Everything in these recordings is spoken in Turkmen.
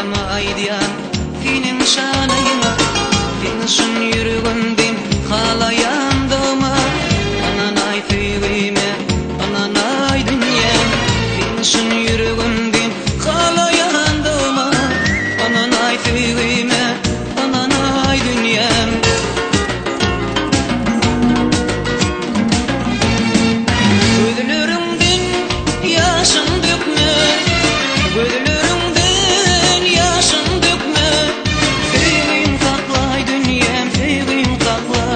Aýdymy aýdýan seniň şanyňa, Seni çyn ýüregimden halaýandygyma Ynanaý söýgime, ynanaý dünýäm. Seni çyn ýüregimden halaýandygyma Ynanaý söýgime, ynanaý dünýäm. Gözleriňden ýaşyň dökme, Gözleriňden ýaşyň dökme, Söýgim saklaý dünýäm, söýgim sakla,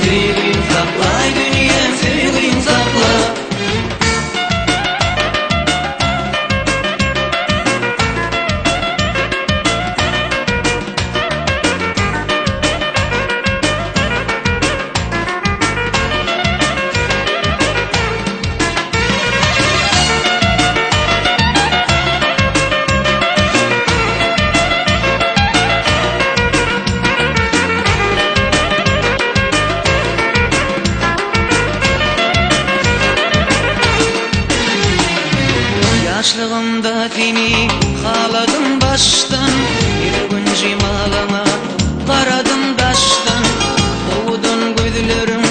Söýgim saklaý dünýäm, söýgim sakla. Ýaşlygymda seni haladym başdan, Bir gün jemalyňa garadym daşdan, Owadan gözleriň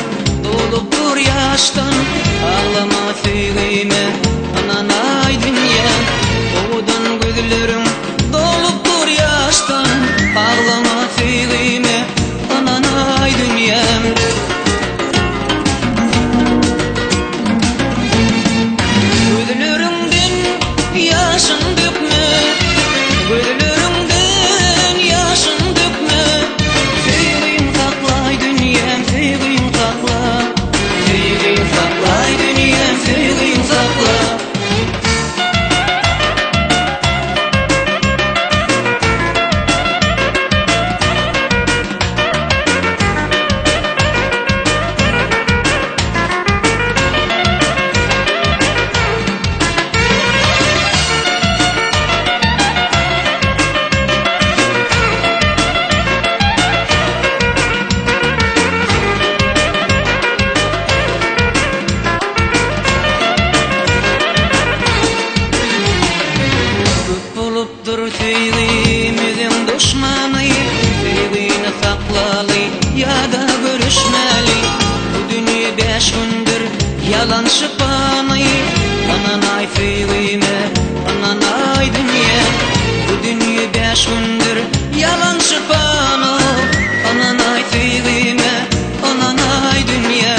dolup dur ýaşdan, Aglama söýgime ynanaý dünýäm. Owadan gözleriň dolup dur ýaşdan, Aglama söýgime ynanaý dünýäm. Gözleriňden ýaşyň dökme, Gözleriňden ýaşyň dökme, Söýgim saklaý dünýäm, söýgim sakla, Söýgim saklaý dünýäm, söýgim sakla. Köp bolupdyr söýgimiziň duşmany, Söýgini saklaly ýa-da görüşmäli. Bu dünýe bäş gündür ýalan şypany, Ynanaý söýgime, ynanaý dünýä. Bu dünýe bäş gündür ýalan şypany, Ynanaý söýgime, ynanaý dünýä.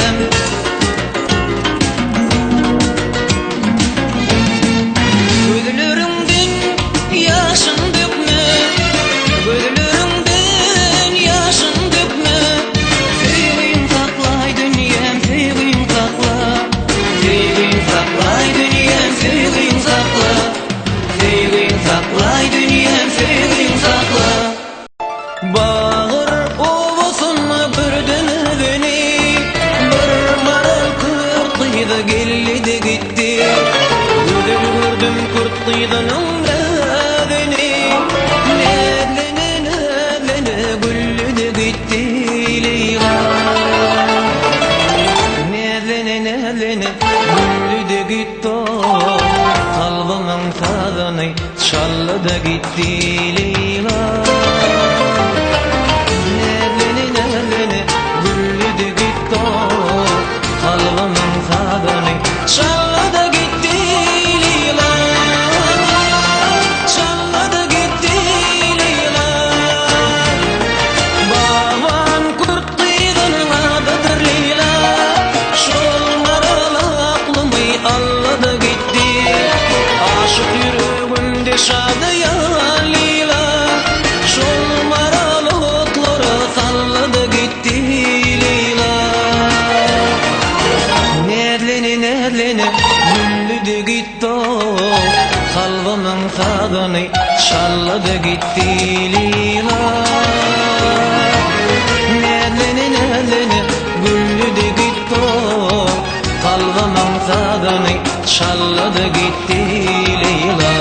Gözleriňden ýaşyň dökme, Gözleriňden ýaşyň dökme, Söýgim saklaý dünýäm, söýgim sakla, Söýgim saklaý dünýäm, söýgim sakla, Söýgim saklaý dünýäm, söýgim sakla. Bagyr obasynda gördüm özüni, Bir maral kürt gyzy geldi-de gitdi. Gözel gördüm kürt gyzynyň näzini, Näzlene näzlene güldi-de gitdi Leýla. Näzlene näzlene güldi-de gitdi, Kalbymyň sazyny Çaldy-da gitdi Leýla. Näzlene näzlene güldi-de gitdi Kalbymyň sazyny çaldy-da gitdi Leýla. Çaldy-da gitdi Leýla. Baban kürt gyzynyň adydyr Leýla. Şol maral aklymy aldy-da gitdi. Aşyk ýüregimde şadyýan Leýla, Şol maral otlara saldy gitdi Leýla. Näzlene näzlene güllüdi gitdi Kalbymyň sazyny çaldy gitdi Leýla. Näzlene näzlene güllüdi gitdi Kalbymyň sazyny çallady gitdi Leýla,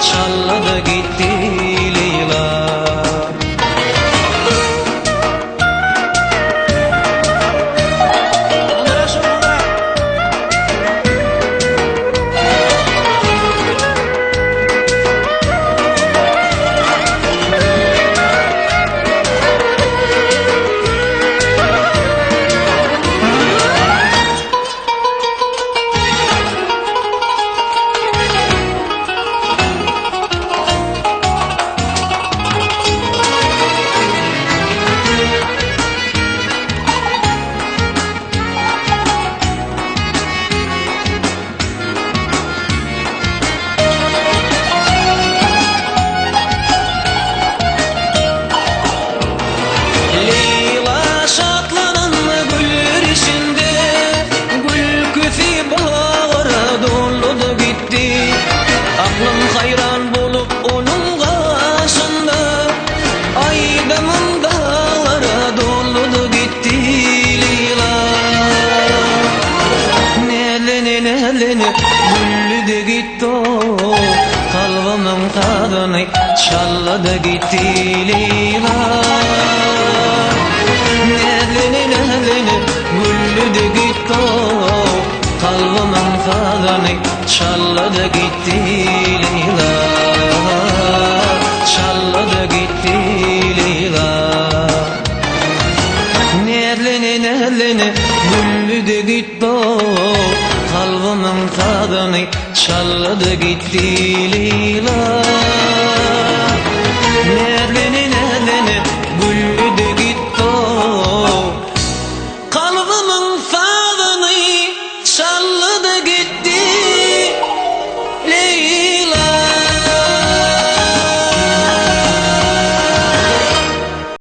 Çallady gitdi Leýla. Haýran bolup onuň gaşynda Aýdymym daglara doludy gitdi Leýla. Näzlene näzlene güllüdi gitdi-ow Kalbymyň sazyny çallady gitdi Leýla. Näzlene näzlene güllüdi gitdi-ow Kalbymyň sazyny çallady gitdi Leýla. Çallady gitdi Leýla. Näzlene näzlene güllüdi gitdi-ow Kalbymyň sazyny çallady gitdi Leýla.